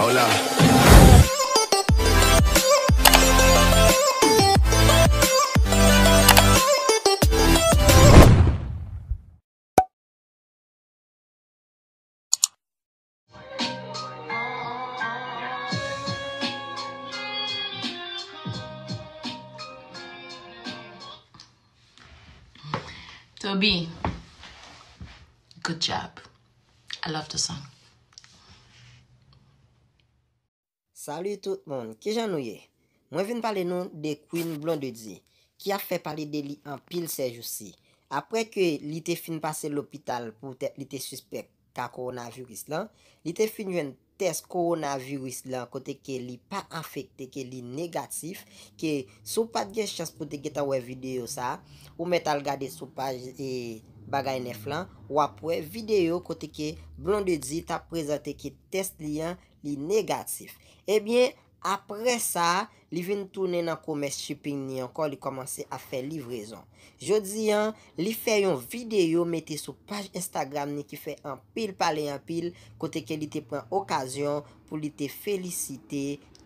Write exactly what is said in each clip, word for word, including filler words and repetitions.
Voilà. Toby, good job. I love the song. Salut tout moun, kijan nou ye? Mwen vin pale nou de Queen Blondedy, ki ap fè pale de li anpil sèjousi. Aprè ke li te fin pase lopital poutèt li te sispèk ka kowonaviris lan, li te fin jwenn tès kowonaviris lan kote ke li pa afekte, ke li negatif, ke si w pa t gen chans pou te gentan wè videyo sa, ou mèt al gade sou paj, e, Bagay Nèf lan, w ap wè videyo kote ke Blondedy t ap prezante ke tès li an, li negatif. Ebyen, aprè sa, li vin tounen nan komès shipping li ankò, li kòmanse ap fè livrezon. Jodi an, li fè yon videyo mete sou paj Instagram li ki fè anpil pale anpil, kote ke li te pran okazyon pou li te felisite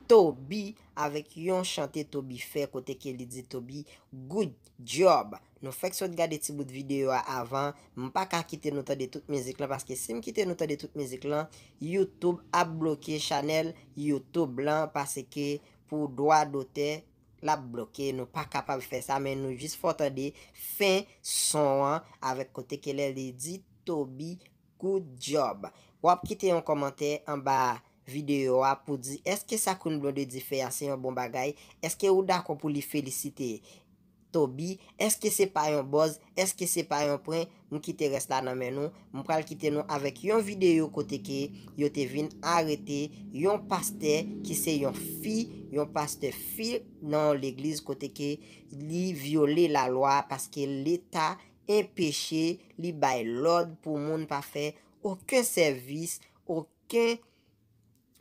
Toby avèk yon chante Toby fè, kote ke li di Toby good job. Nou fèk sot gade ti bout videyo a avan, m pa ka kite nou tande tout mizik lan, paske si m kite nou tande tout mizik lan, YouTube ap bloke chanèl YouTube lan, paske pou dwa dotè, l ap bloke, nou pa kapab fè sa, men nou jis fè w tande fen son an avèk kote ke lè li di Toby good job. W ap kite yon kòmantè anba videyo a pou di, èske sa Queen Blondedy fè a se yon bon bagay? Èske ou dakò pou li felisite Toby? Èske se pa yon buzz? Èske se pa yon prank? M kite rès la nan men nou. M pral kite nou avèk yon videyo kote ke yo te vin arete yon pastè ki se yon fi, yon pastè fi nan yon legliz kote ke li vyole lalwa paske leta enpeche li bay lòd pou moun pa fè okenn sèvis, okenn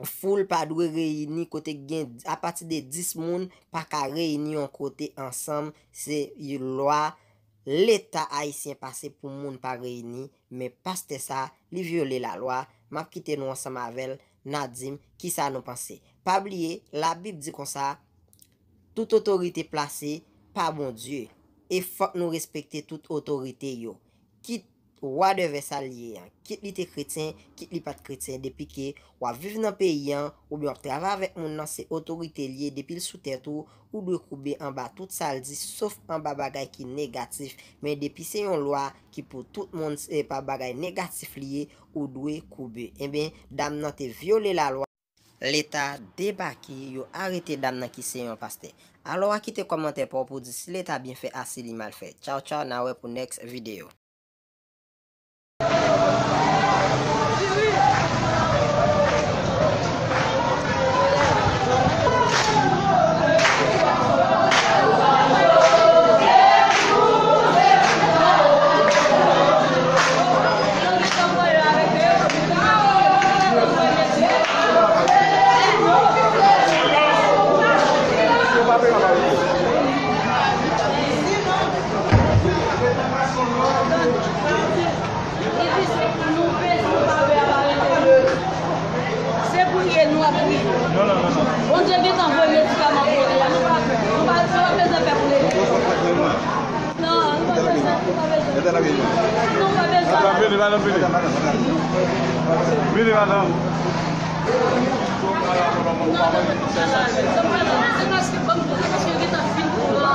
foul pa dwe reyini kote gen, apati de dis moun pa ka reyini yon kote ansanm, se lwa leta ayisyen pase pou moun pa reyini, men pastè sa, li vyole lalwa, m ap kite nou ansanm avè l, n a di m kisa nou panse. Pa bliye, Labib di konsa, tout otorite plase pa Bondye, e fòk nou respekte tout otorite yo. Kit whatever sa l ye an, kit li te kretyen, kit li pa t kretyen, depi ke w ap viv nan peyi an, oubyen w ap travay avèk moun nan, se otorite l ye, depi l sou tèt ou, ou dwe koube anba tout sa l di, sof anba bagay ki negatif. Men depi se yon lwa ki pou tout moun, se pa bagay negatif li ye, ou dwe koube. Ebyen, dam nan te vyole lalwa. Leta debake, yo arete dam nan ki se yon pastè. Alò, w a kite kòmantè pa w pou di si Leta byen fè a si li mal fè. Tchaw, tchaw, n a wè pou next video. Se priye nou ap priye. Non, non, non, non. Bondye gentan voye medikaman pou nou. Nou pa, nou pa, nou pa bezwen pè pou nou. Non, nou pa bezwen, nou pa bezwen. Nou pa bezwen. Madanm, vini, madanm, vini. Vini, madanm. Non, non, non, non, non. Se paske, se paske yo gentan fin pou la.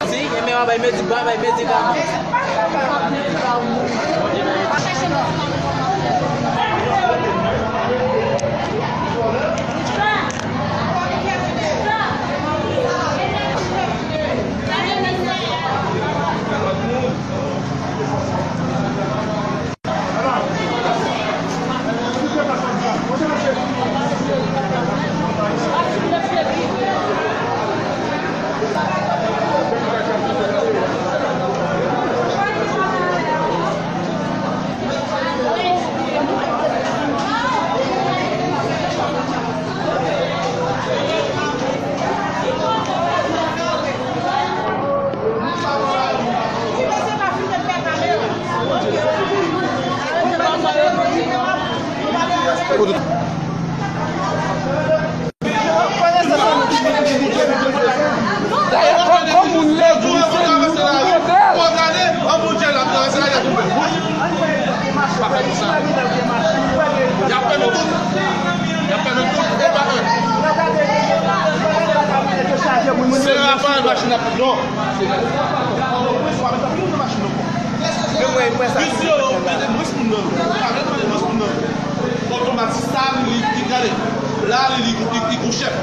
Si, enben w a bay medi-, w a bay medikaman. Dayè, kòm, kòm moun lèd, se nou ki modèl. Se yon aparèy machin ap, non. Mesye yo, mete mwens moun nan. Pa mete mwens moun nan. Otomatik sa, li, li, gade. La, li, li, li, li gon chèf.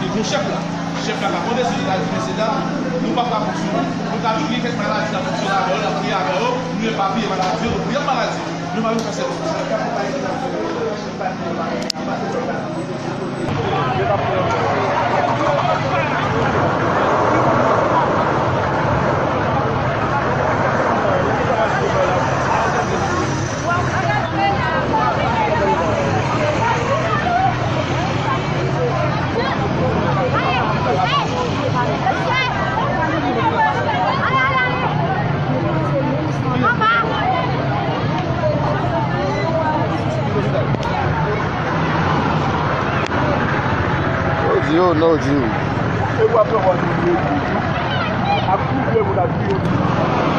Li gon chèf la. Chèf la ka pran desizyon, la di, mesye dam, nou pa ka fonksyone. Nou ka touye kèk maladi nan fonksyone avè yo, n ap priye avè yo, nou epapiye maladi yo, nou priye maladi yo. Nou pa vin fè sèvis. Odi yo, nan odi yo. E w ap pran kòd yo, yo di. Ap koupe moun, ap koupe moun.